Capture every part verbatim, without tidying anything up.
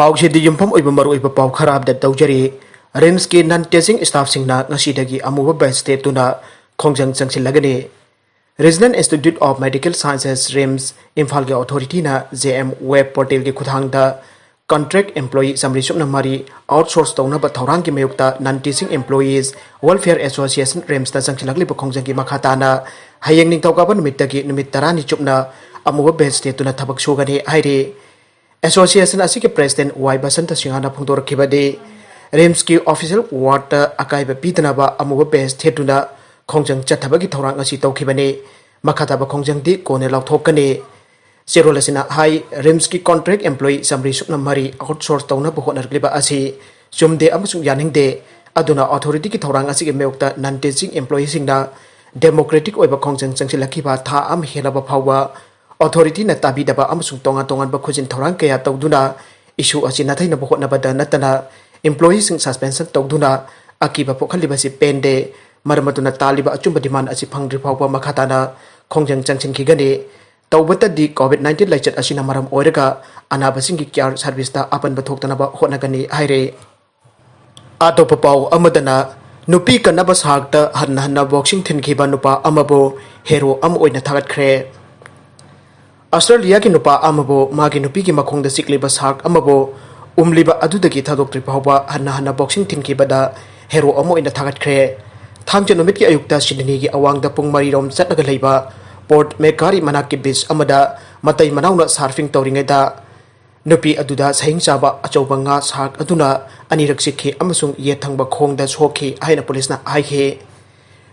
ꯄꯥꯎꯁꯤꯗꯤ ꯌꯨꯝꯐꯝ ꯑꯣꯏꯕ ꯃꯔꯨꯑꯣꯏꯕ ꯄꯥꯎ ꯈꯔ ꯑꯞꯗꯦꯠ ꯇꯧꯖꯔꯤ꯫ ꯔꯤꯝꯁꯀꯤ non teaching staffꯁꯤꯡꯅ ꯉꯁꯤꯗꯒꯤ ꯑꯃꯨꯕ badge ꯊꯦꯠꯇꯨꯅ ꯈꯣꯡꯖꯪ ꯆꯪꯁꯤꯜꯂꯒꯅꯤ꯫ Regional Institute of Medical Sciences, RIMS, ꯏꯝꯐꯥꯜꯒꯤ authorityꯅ JM web portalꯒꯤ ꯈꯨꯠꯊꯥꯡꯗ contract employee ꯆꯥꯃꯔꯤ ꯁꯨꯞꯅ ꯃꯔꯤ outsource ꯇꯧꯅꯕ ꯊꯧꯔꯥꯡꯒꯤ ꯃꯥꯌꯣꯛꯇ non teaching employees welfare association, RIMSꯅ ꯆꯪꯁꯤꯜꯂꯛꯂꯤꯕ ꯈꯣꯡꯖꯪꯒꯤ ꯃꯈꯥ ꯇꯥꯅ ꯍꯌꯦꯡ ꯅꯤꯡꯊꯧꯀꯥꯕ ꯅꯨꯃꯤꯠꯇꯒꯤ ꯅꯨꯃꯤꯠ ꯇꯔꯥꯅꯤ ꯆꯨꯞꯅ ꯑꯃꯨꯕ badge ꯊꯦꯠꯇꯨꯅ ꯊꯕꯛ ꯁꯨꯒꯅꯤ ꯍꯥꯏꯔꯤ꯫ Association ꯑꯁꯤꯒꯤ president ꯋꯥꯏ ꯕꯁꯟꯇ ꯁꯤꯡꯍꯅ ꯐꯣꯡꯗꯣꯔꯛꯈꯤꯕꯗꯤ, ꯔꯤꯝꯁꯀꯤ official wordꯇ ꯑꯀꯥꯏꯕ ꯄꯤꯗꯅꯕ ꯑꯃꯨꯕ badge ꯊꯦꯠꯇꯨꯅ ꯈꯣꯡꯖꯪ ꯆꯠꯊꯕꯒꯤ ꯊꯧꯔꯥꯡ ꯑꯁꯤ ꯇꯧꯈꯤꯕꯅꯤ꯫ ꯃꯈꯥ ꯇꯥꯕ ꯈꯣꯡꯖꯪꯗꯤ ꯀꯣꯟꯅ ꯂꯥꯎꯊꯣꯛꯀꯅꯤ꯫ ꯆꯦꯔꯣꯜ ꯑꯁꯤꯅ ꯍꯥꯏ, ꯔꯤꯝꯁꯀꯤ contract employee ꯆꯥꯃꯔꯤ ꯁꯨꯞꯅ ꯃꯔꯤ outsource ꯇꯧꯅꯕ ꯍꯣꯠꯅꯔꯛꯂꯤꯕ ꯑꯁꯤ ꯆꯨꯝꯗꯦ ꯑꯃꯁꯨꯡ ꯌꯥꯅꯤꯡꯗꯦ꯫ ꯑꯗꯨꯅ authorityꯒꯤ ꯊꯧꯔꯥꯡ ꯑꯁꯤꯒꯤ ꯃꯥꯌꯣꯛꯇ non teaching employeeꯁꯤꯡꯅ democratic ꯑꯣꯏꯕ ꯈꯣꯡꯖꯪ ꯆꯪꯁꯤꯜꯂꯛꯈꯤꯕ ꯊꯥ ꯑꯃ ꯍꯦꯜꯂꯕ ꯐꯥꯎꯕ authorityꯅ ꯇꯥꯕꯤꯗꯕ ꯑꯃꯁꯨꯡ ꯇꯣꯉꯥꯟ ꯇꯣꯉꯥꯟꯕ ꯈꯨꯖꯤꯟ ꯊꯧꯔꯥꯡ ꯀꯌꯥ ꯇꯧꯗꯨꯅ issue ꯑꯁꯤ ꯅꯥꯊꯩꯅꯕ ꯍꯣꯠꯅꯕꯗ ꯅꯠꯇꯅ employeeꯁꯤꯡ suspension ꯇꯧꯗꯨꯅ ꯑꯀꯤꯕ ꯄꯣꯛꯍꯜꯂꯤꯕ ꯑꯁꯤ ꯄꯦꯟꯗꯦ꯫ ꯃꯔꯝ ꯑꯗꯨꯅ ꯇꯥꯜꯂꯤꯕ ꯑꯆꯨꯝꯕ demand ꯑꯁꯤ ꯐꯪꯗ꯭ꯔꯤ ꯐꯥꯎꯕ ꯃꯈꯥ ꯇꯥꯅ ꯈꯣꯡꯖꯪ ꯆꯪꯁꯤꯟꯈꯤꯒꯅꯤ꯫ ꯇꯧꯕꯇꯗꯤ COVID nineteen ꯂꯥꯏꯆꯠ ꯑꯁꯤꯅ ꯃꯔꯝ ꯑꯣꯏꯔꯒ ꯑꯅꯥꯕꯁꯤꯡꯒꯤ care serviceꯇ ꯑꯄꯟꯕ ꯊꯣꯛꯇꯅꯕ ꯍꯣꯠꯅꯒꯅꯤ ꯍꯥꯏꯔꯦ꯫ ꯑꯇꯣꯞꯄ ꯄꯥꯎ ꯑꯃꯗꯅ, ꯅꯨꯄꯤ ꯀꯟꯅꯕ sharkꯇ ꯍꯟꯅ ꯍꯟꯅ boxing ꯊꯤꯟꯈꯤꯕ ꯅꯨꯄꯥ ꯑꯃꯕꯨ hero ꯑꯃ ꯑꯣꯏꯅ ꯊꯥꯒꯠꯈ꯭ꯔꯦ꯫ ꯑꯁꯇ꯭ꯔꯦꯂꯤꯌꯥꯒꯤ ꯅꯨꯄꯥ ꯑꯃꯕꯨ ꯃꯥꯒꯤ ꯅꯨꯄꯤꯒꯤ ꯃꯈꯣꯡꯗ ꯆꯤꯛꯂꯤꯕ shark ꯑꯃꯕꯨ ꯎꯝꯂꯤꯕ ꯑꯗꯨꯗꯒꯤ ꯊꯥꯗꯣꯛꯇ꯭ꯔꯤ ꯐꯥꯎꯕ ꯍꯟꯅ ꯍꯟꯅ boxing ꯊꯤꯟꯈꯤꯕꯗ hero ꯑꯃ ꯑꯣꯏꯅ ꯊꯥꯒꯠꯈ꯭ꯔꯦ꯫ ꯊꯥꯡꯖ ꯅꯨꯃꯤꯠꯀꯤ ꯑꯌꯨꯛꯇ ꯁꯤꯗꯅꯤꯒꯤ ꯑꯋꯥꯡꯗ ꯄꯨꯡ ꯃꯔꯤꯔꯣꯝ ꯆꯠꯂꯒ ꯂꯩꯕ Port Macquarie ꯃꯅꯥꯛꯀꯤ beach ꯑꯃꯗ ꯃꯇꯩ ꯃꯅꯥꯎꯅ surfing ꯇꯧꯔꯤꯉꯩꯗ ꯅꯨꯄꯤ ꯑꯗꯨꯗ ꯁꯍꯤꯡ ꯆꯥꯕ ꯑꯆꯧꯕ ꯉꯥ shark ꯑꯗꯨꯅ ꯑꯅꯤꯔꯛ ꯆꯤꯛꯈꯤ ꯑꯃꯁꯨꯡ ꯌꯦꯠ ꯊꯪꯕ ꯈꯣꯡꯗ ꯁꯣꯛꯈꯤ ꯍꯥꯏꯅ ꯄꯨꯂꯤꯁꯅ ꯍꯥꯏꯈꯤ꯫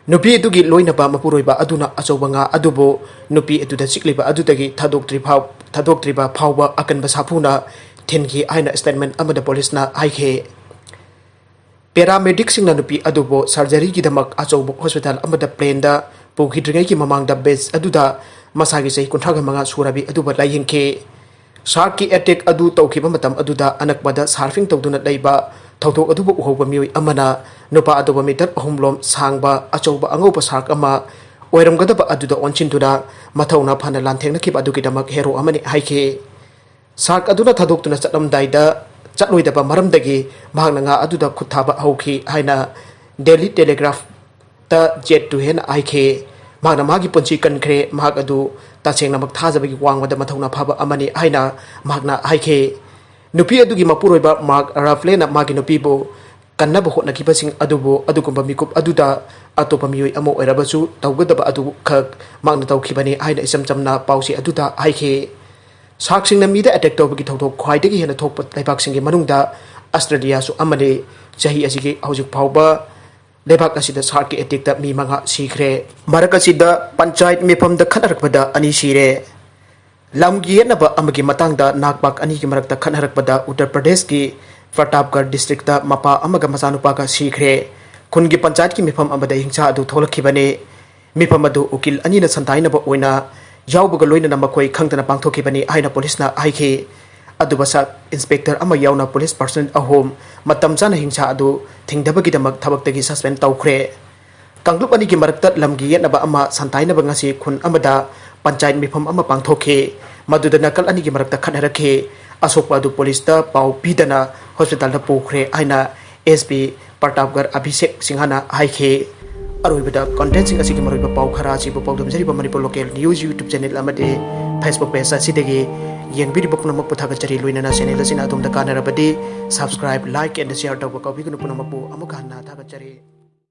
ꯅꯨꯄꯤ ꯑꯗꯨꯒꯤ ꯂꯣꯏꯅꯕ ꯃꯄꯨꯔꯣꯏꯕ ꯑꯗꯨꯅ ꯑꯆꯧꯕ ꯉꯥ ꯑꯗꯨꯕꯨ ꯅꯨꯄꯤ ꯑꯗꯨꯗ ꯆꯤꯛꯂꯤꯕ ꯑꯗꯨꯗꯒꯤ ꯊꯥꯗꯣꯛꯇ꯭ꯔꯤ ꯐꯥꯎ-, ꯊꯥꯗꯣꯛꯇ꯭ꯔꯤꯕ ꯐꯥꯎꯕ ꯑꯀꯟꯕ ꯁꯥꯐꯨꯅ ꯊꯤꯟꯈꯤ ꯍꯥꯏꯅ statement ꯑꯃꯗ ꯄꯨꯂꯤꯁꯅ ꯍꯥꯏꯈꯤ꯫ Paramedicꯁꯤꯡꯅ ꯅꯨꯄꯤ ꯑꯗꯨꯕꯨ surgeryꯒꯤꯗꯃꯛ ꯑꯆꯧꯕ hospital ꯑꯃꯗ planeꯗ ꯄꯨꯈꯤꯗ꯭ꯔꯤꯉꯩꯒꯤ ꯃꯃꯥꯡꯗ beach ꯑꯗꯨꯗ ꯃꯁꯥꯒꯤ ꯆꯍꯤ ꯀꯨꯟꯊ꯭ꯔꯥꯒ ꯃꯉꯥ ꯁꯨꯔꯕꯤ ꯑꯗꯨꯕꯨ ꯂꯥꯌꯦꯡꯈꯤ꯫ Sharkꯀꯤ attack ꯑꯗꯨ ꯇꯧꯈꯤꯕ ꯃꯇꯝ ꯑꯗꯨꯗ ꯑꯅꯛꯄꯗ surfing ꯇꯧꯗꯨꯅ ꯂꯩꯕ ꯊꯧꯗꯣꯛ ꯑꯗꯨꯕꯨ ꯎꯍꯧꯕ ꯃꯤꯑꯣꯏ ꯑꯃꯅ ꯅꯨꯄꯥ ꯑꯗꯨꯕꯨ meter ꯑꯍꯨꯝ ꯂꯣꯝ ꯁꯥꯡꯕ ꯑꯆꯧꯕ ꯑꯉꯧꯕ shark ꯑꯃ ꯑꯣꯏꯔꯝꯒꯗꯕ ꯑꯗꯨꯗ ꯑꯣꯟꯁꯤꯟꯗꯨꯅ ꯃꯊꯧꯅꯥ ꯐꯅ ꯂꯥꯟꯊꯦꯡꯅꯈꯤꯕ ꯑꯗꯨꯒꯤꯗꯃꯛ hero ꯑꯃꯅꯤ ꯍꯥꯏꯈꯤ꯫ ꯁꯥꯔꯛ ꯑꯗꯨꯅ ꯊꯥꯗꯣꯛꯇꯨꯅ ꯆꯠꯂꯝꯗꯥꯏꯗ ꯆꯠꯂꯣꯏꯗꯕ ꯃꯔꯝꯗꯒꯤ ꯃꯍꯥꯛꯅ ꯉꯥ ꯑꯗꯨꯗ ꯈꯨꯠ ꯊꯥꯕ ꯍꯧꯈꯤ ꯍꯥꯏꯅ ꯗꯦꯂꯤ ꯇꯦꯂꯤꯒ꯭ꯔꯥꯐꯇ ꯖꯦꯠ ꯇꯨ ꯍꯦꯟꯅ ꯍꯥꯏꯈꯤ꯫ ꯃꯍꯥꯛꯅ ꯃꯥꯒꯤ ꯄꯨꯟꯁꯤ ꯀꯟꯈ꯭ꯔꯦ, ꯃꯍꯥꯛ ꯑꯗꯨ ꯇꯁꯦꯡꯅꯃꯛ ꯊꯥꯖꯕꯒꯤ ꯋꯥꯡꯃꯗ ꯃꯊꯧꯅꯥ ꯐꯕ ꯑꯃꯅꯤ ꯍꯥꯏꯅ ꯃꯍꯥꯛꯅ ꯍꯥꯏꯈꯤ꯫ ꯅꯨꯄꯤ ꯑꯗꯨꯒꯤ ꯃꯄꯨꯔꯣꯏꯕ ꯃꯥꯔꯛ ꯔꯥꯐꯂꯦꯅ ꯃꯥꯒꯤ ꯅꯨꯄꯤꯕꯨ ꯀꯟꯅꯕ ꯍꯣꯠꯅꯈꯤꯕꯁꯤꯡ ꯑꯗꯨꯕꯨ ꯑꯗꯨꯒꯨꯝꯕ ꯃꯤꯀꯨꯞ ꯑꯗꯨꯗ ꯑꯇꯣꯞꯄ ꯃꯤꯑꯣꯏ ꯑꯃ ꯑꯣꯏꯔꯕꯁꯨ ꯇꯧꯒꯗꯕ ꯑꯗꯨꯈꯛ ꯃꯍꯥꯛꯅ ꯇꯧꯈꯤꯕꯅꯤ ꯍꯥꯏꯅ ꯏꯆꯝ ꯆꯝꯅ ꯄꯥꯎꯆꯦ ꯑꯗꯨꯗ ꯍꯥꯏꯈꯤ꯫ ꯁꯥꯔꯛꯁꯤꯡꯅ ꯃꯤꯗ ꯑꯦꯇꯦꯛ ꯇꯧꯕꯒꯤ ꯊꯧꯗꯣꯛ ꯈ꯭ꯋꯥꯏꯗꯒꯤ ꯍꯦꯟꯅ ꯊꯣꯛꯄ ꯂꯩꯕꯥꯛꯁꯤꯡꯒꯤ ꯃꯅꯨꯡꯗ ꯑꯁꯇ꯭ꯔꯦꯂꯤꯌꯥꯁꯨ ꯑꯃꯅꯤ꯫ ꯆꯍꯤ ꯑꯁꯤꯒꯤ ꯍꯧꯖꯤꯛ ꯐꯥꯎꯕ ꯂꯩꯕꯥꯛ ꯑꯁꯤꯗ ꯁꯥꯔꯛꯀꯤ ꯑꯦꯇꯦꯛꯇ ꯃꯤ ꯃꯉꯥ ꯁꯤꯈ꯭ꯔꯦ꯫ ꯃꯔꯛ ꯑꯁꯤꯗ ꯄꯟꯆꯥꯌꯠ ꯃꯤꯐꯝꯗ ꯈꯠꯅꯔꯛꯄꯗ ꯑꯅꯤ ꯁꯤꯔꯦ꯫ ꯂꯝꯒꯤ ꯌꯦꯠꯅꯕ ꯑꯃꯒꯤ ꯃꯇꯥꯡꯗ ꯅꯥꯛꯄꯥꯛ ꯑꯅꯤꯒꯤ ꯃꯔꯛꯇ ꯈꯠꯅꯔꯛꯄꯗ ꯎꯠꯇꯔ ꯄ꯭ꯔꯗꯦꯁꯀꯤ ꯄ꯭ꯔꯇꯥꯞꯒꯔ ꯗꯤꯁꯇ꯭ꯔꯤꯛꯇ ꯃꯄꯥ ꯑꯃꯒ ꯃꯆꯥꯅꯨꯄꯥꯒ ꯁꯤꯈ꯭ꯔꯦ꯫ ꯈꯨꯟꯒꯤ ꯄꯟꯆꯥꯌꯠꯀꯤ ꯃꯤꯐꯝ ꯑꯃꯗ ꯍꯤꯡꯁꯥ ꯑꯗꯨ ꯊꯣꯛꯂꯛꯈꯤꯕꯅꯤ꯫ ꯃꯤꯐꯝ ꯑꯗꯨ ꯎꯀꯤꯜ ꯑꯅꯤꯅ ꯁꯟꯗꯥꯏꯅꯕ ꯑꯣꯏꯅ ꯌꯥꯎꯕꯒ ꯂꯣꯏꯅꯅ ꯃꯈꯣꯏ ꯈꯪꯗꯅ ꯄꯥꯡꯊꯣꯛꯈꯤꯕꯅꯤ ꯍꯥꯏꯅ ꯄꯨꯂꯤꯁꯅ ꯍꯥꯏꯈꯤ꯫ ꯑꯗꯨꯕꯨ ꯁꯕ ꯏꯟꯁꯄꯦꯛꯇꯔ ꯑꯃ ꯌꯥꯎꯅ ꯄꯨꯂꯤꯁ ꯄꯔꯁꯅꯦꯜ ꯑꯍꯨꯝ ꯃꯇꯝ ꯆꯥꯅ ꯍꯤꯡꯁꯥ ꯑꯗꯨ ꯊꯤꯡꯗꯕꯒꯤꯗꯃꯛ ꯊꯕꯛꯇꯒꯤ ꯁꯁꯄꯦꯟ ꯇꯧꯈ꯭ꯔꯦ꯫ ꯀꯥꯡꯂꯨꯞ ꯑꯅꯤꯒꯤ ꯃꯔꯛꯇ ꯂꯝꯒꯤ ꯌꯦꯠꯅꯕ ꯑꯃ ꯁꯟꯗꯥꯏꯅꯕ ꯉꯁꯤ ꯈꯨꯟ ꯑꯃꯗ ꯄꯟꯆꯥꯌꯠ ꯃꯤꯐꯝ ꯑꯃ ꯄꯥꯡꯊꯣꯛꯈꯤ꯫ ꯃꯗꯨꯗ ꯅꯥꯀꯜ ꯑꯅꯤꯒꯤ ꯃꯔꯛꯇ ꯈꯠꯅꯔꯛꯈꯤ꯫ ꯑꯁꯣꯛꯄ ꯑꯗꯨ ꯄꯨꯂꯤꯁꯇ ꯄꯥꯎ ꯄꯤꯗꯅ ꯍꯣꯁꯄꯤꯇꯥꯜꯗ ꯄꯨꯈ꯭ꯔꯦ ꯍꯥꯏꯅ ꯑꯦꯁ ꯄꯤ ꯄ꯭ꯔꯇꯥꯞꯒꯔ ꯑꯚꯤꯁꯦꯛ ꯁꯤꯡꯍꯅ ꯍꯥꯏꯈꯤ꯫ ꯑꯔꯣꯏꯕꯗ ꯀꯟꯇꯦꯟꯁꯤꯡ ꯑꯁꯤꯒꯤ ꯃꯔꯨꯑꯣꯏꯕ ꯄꯥꯎ ꯈꯔ ꯑꯁꯤꯕꯨ ꯄꯥꯎꯗꯝꯖꯔꯤꯕ Manipur local news YouTube channel ꯑꯃꯗꯤ Facebook ꯄꯦꯖ ꯑꯁꯤꯗꯒꯤ ꯌꯦꯡꯕꯤꯔꯤꯕ ꯄꯨꯝꯅꯃꯛꯄꯨ ꯊꯥꯒꯠꯆꯔꯤ꯫ ꯂꯣꯏꯅꯅ ꯆꯦꯅꯦꯜ ꯑꯁꯤꯅ ꯑꯗꯣꯝꯗ ꯀꯥꯟꯅꯔꯕꯗꯤ subscribe, like and share ꯇꯧꯕ ꯀꯥꯎꯕꯤꯒꯅꯨ꯫ ꯄꯨꯝꯅꯃꯛꯄꯨ ꯑꯃꯨꯛ ꯍꯟꯅ ꯊꯥꯒꯠꯆꯔꯤ꯫